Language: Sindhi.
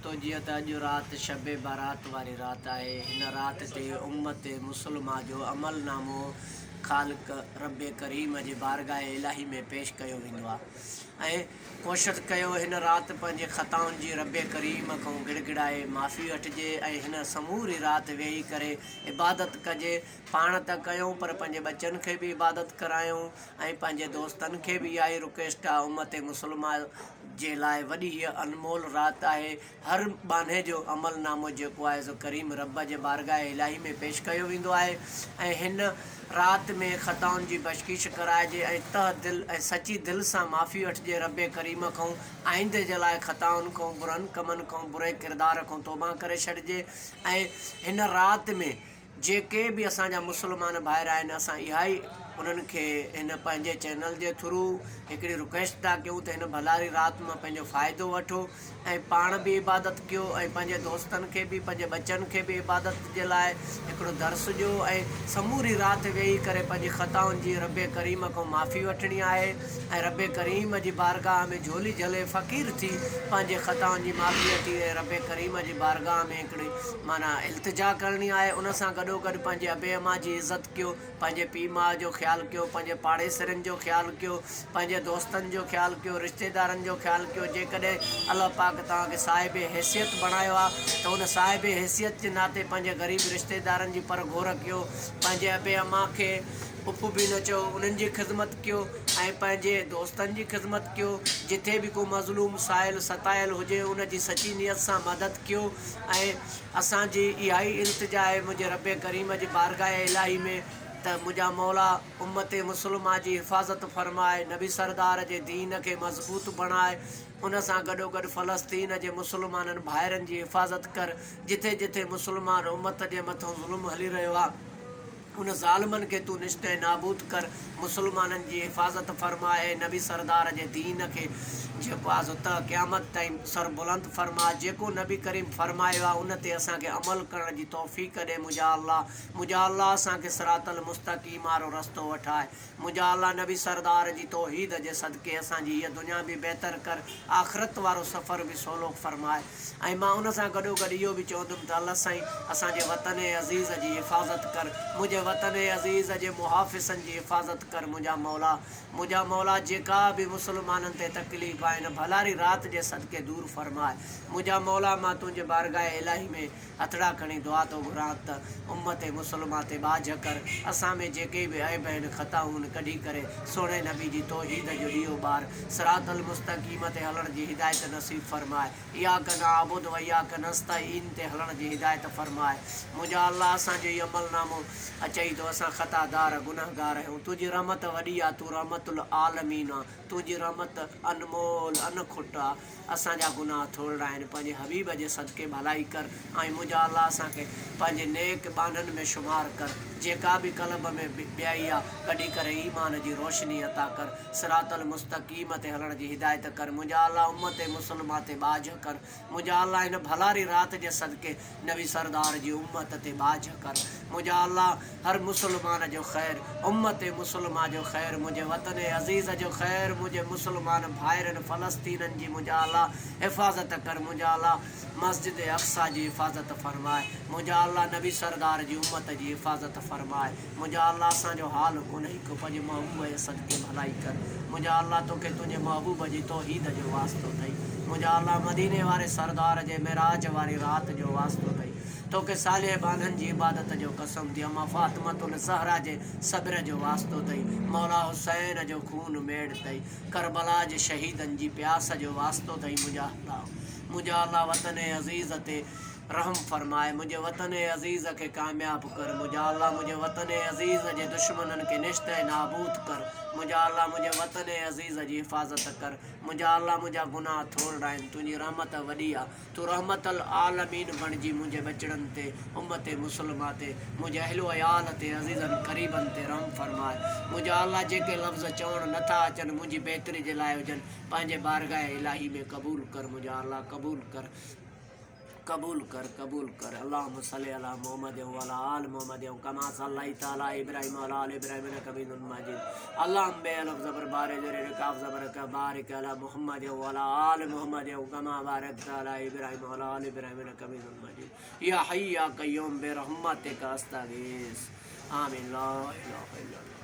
دوستو جيئن ته اڄ رات شب برات واري رات آهي هن رات تي امت مسلمه جو عمل نامو خالق رب ڪريم جي بارگاهه الاهي ۾ پيش ڪيو ويندو آهي ۽ ڪوشش ڪيو هن رات پنهنجي خطائن جي رب ڪريم کان گڙگڙائي معافي وٺجي ۽ هن سموري رات ويهي ڪري عبادت ڪجي پاڻ ته ڪيون پر پنهنجي ٻچن کي به عبادت ڪرايون ۽ پنهنجي دوستن کي به اها ئي رڪويسٽ آهي امت مسلمه جي لاء وڏي هيء انمول رات آهي. هر ٻانهي جو عمل نامو جيڪو آهي سو ڪريم رب جي بارگاهه الاهي ۾ پيش ڪيو ويندو آهي ۽ هن رات ۾ خطائن جي بخشش ڪرائجي ۽ تهه دل ۽ سچي دل سان معافي وٺجي رب ڪريم کان آئيندي جي لاء خطائن کان برن ڪمن کان بري ڪردار کان توبه ڪري ڇڏجي ۽ هن رات ۾ جيڪي به اسان جا مسلمان ڀائر آهن اسان اها ئي انهن کي هن پنهنجي چينل جي ٿرو هڪڙي رڪويسٽ ٿا ڪيون ته هن ڀلاري رات مان پنهنجو فائدو وٺو ۽ پاڻ به عبادت ڪيو ۽ پنهنجي دوستن کي به پنهنجي ٻچن کي به عبادت جي لاء هڪڙو درس ڏيو ۽ سموري رات ويهي ڪري پنهنجي خطائن جي رب ڪريم کان معافي وٺڻي آهي ۽ رب ڪريم جي بارگاهه ۾ جهولي جهلي فقير ٿي پنهنجي خطائن جي معافي وٺي ۽ رب ڪريم جي بارگاهه ۾ هڪڙي معنيٰ التجا ڪرڻي آهي ان سان گڏوگڏ پنهنجي ابي امان جي عزت ڪيو، پنهنجي پيء ماء جو خيال ڪيو، پنهنجي پاڙيسرين جو خيال ڪيو، پنهنجي دوستن جو خيال ڪيو، رشتيدارن جو خيال ڪيو، جيڪڏهن الله پاڪ توهان کي صاحب حيثيت بڻايو آهي ته ان صاحب حيثيت جي ناتي پنهنجي غريب رشتيدارن جي پر گهور ڪيو، پنهنجي ابي امان کي اف به نه چئو، انهن جي خدمت ڪيو ۽ پنهنجي دوستن جي خدمت ڪيو، جٿي به ڪو مظلوم، سائل، ستايل هجي ان جي سچي نيت سان مدد ڪيو ۽ اسان جي اها ئي التجا آهي منهنجي رب ڪريم جي بارگاهه الاهي ۾ ته منهنجا مولا امت مسلمه جي حفاظت فرماء، نبي سردار جي دين کي مضبوط بڻاء، ان سان گڏوگڏ فلسطين جي مسلمانن ڀائرن جي حفاظت ڪر، جٿي جٿي مسلمان امت جي مٿان ظلم هلي رهيو آهي. ان ظالمن کي تون نشت ۽ نابود ڪر، مسلمانن جي حفاظت فرماء ۽ نبي سردار جي دين کي جيڪو آ سو تا قيامت تائين سر بلند فرماء، جيڪو نبي ڪريم فرمايو آ ان تي اسان کي عمل ڪرڻ جي توفيق ڏي، منهنجا الله منهنجا الله اسان کي صراط المستقيم وارو رستو وٺاء. منهنجا الله نبي سردار جي توحيد جي صدقي اسان جي هيء دنيا به بهتر ڪر آخرت وارو سفر به سولو فرماء ۽ مان ان سان گڏو گڏ اهو به چوندم ته الله سائين اسان جي وطن عزيز جي حفاظت ڪر منهنجي وطن عزيز جي محافظن جي حفاظت ڪر منهنجا مولا منهنجا مولا جيڪا به مسلمانن تي تڪليف آهي ان ڀلاري رات جي صدقي دور فرماء منهنجا مولا مان تنهنجي بارگاهه الاهي ۾ هٿڙا کڻي دعا ٿو گهران ته امت مسلمه تي ٻاجهه ڪر، اسان ۾ جيڪي به عيب آهن خطائون ڪڍي ڪري سهڻي نبي جي توحيد جو ڏيئو ٻار صراط المستقيم تي هلڻ جي هدايت نصيب فرماء اياڪ نعبد و اياڪ نستعين تي هلڻ جي هدايت فرماء منهنجا الله اسان جو هي عمل نامو اچئي ٿو اسان خطا دار گنهگار آهيون تنهنجي رحمت وڏي آ تون رحمت العالمين آ تنهنجي رحمت انمول ان کٽ آ اسان جا گناهه ٿورڙا آهن، پنهنجي حبيب جي صدقي ڀلائي ڪر ۽ منهنجا الله اسان کي پنهنجي نيڪ ٻانهن ۾ شمار ڪر، جيڪا به قلب ۾ ٻيائي آ ڪڍي ڪري ايمان جي روشني عطا ڪر، صراط المستقيم تي هلڻ جي هدايت ڪر، منهنجا الله امت مسلمه تي ٻاجهه ڪر، منهنجا الله هن ڀلاري رات جي صدقي نبي سردار جي امت تي ٻاجهه ڪر، منهنجا الله هر مسلمان جو خير، امت مسلمه جو خير، منهنجي وطن عزيز جو خير، منهنجي مسلمان ڀائرن فلسطينن جي منهنجا الله حفاظت ڪر، منهنجا الله مسجد اقصيٰ جي حفاظت فرماء، منهنجا الله نبي سردار جي امت جي حفاظت فرماء، منهنجا الله اسان جو حال ڪونهي ڪو پنهنجي محبوب جي صدقي ڀلائي ڪر، منهنجا الله توکي تنهنجي محبوب جي توحيد جو واسطو اٿئي، منهنجا الله مديني واري سردار جي معراج واري رات جو واسطو اٿئي. توکي صالح ٻانهن جي عبادت جو قسم ٿي اما فاطمة الزهرا جي صبر جو واسطو اٿئي مولا حسين جو خون ميڙ اٿئي ڪربلا جي شهيدن جي پياس جو واسطو اٿئي منهنجا الله منهنجا الله وطن عزيز تي رحم فرماء منهنجي وطن عزيز کي ڪامياب ڪر منهنجا الله منهنجي وطن عزيز جي دشمنن کي نيست ۽ نابود ڪر منهنجا الله منهنجي وطن عزيز جي حفاظت ڪر منهنجا الله منهنجا گناهه ٿورڙا آهن تنهنجي رحمت وڏي آ تون رحمت العالمين بڻجي منهنجي ٻچڙن تي، امت مسلمه تي، منهنجي اهل و عيال تي، عزيزن قريبن تي رحم فرماء. منهنجا الله جيڪي لفظ چوڻ نه ٿا اچن منهنجي بهتري جي لاء هجن، پنهنجي بارگاهه الاهي ۾ قبول ڪر منهنجا الله قبول ڪر. قبول ڪر قبول ڪر اللهم صل علي محمد وعلي آل محمد ڪما صليت علي ابراهيم وعلي آل ابراهيم انك حميد مجيد اللهم بي الف زبر بار زير قاف زبر ڪ بارڪ علي محمد وعلي آل محمد ڪما بارڪت علي ابراهيم وعلي آل ابراهيم انك حميد مجيد يا حي يا قيوم برحمتك استغيث آمين لا اله الا الله.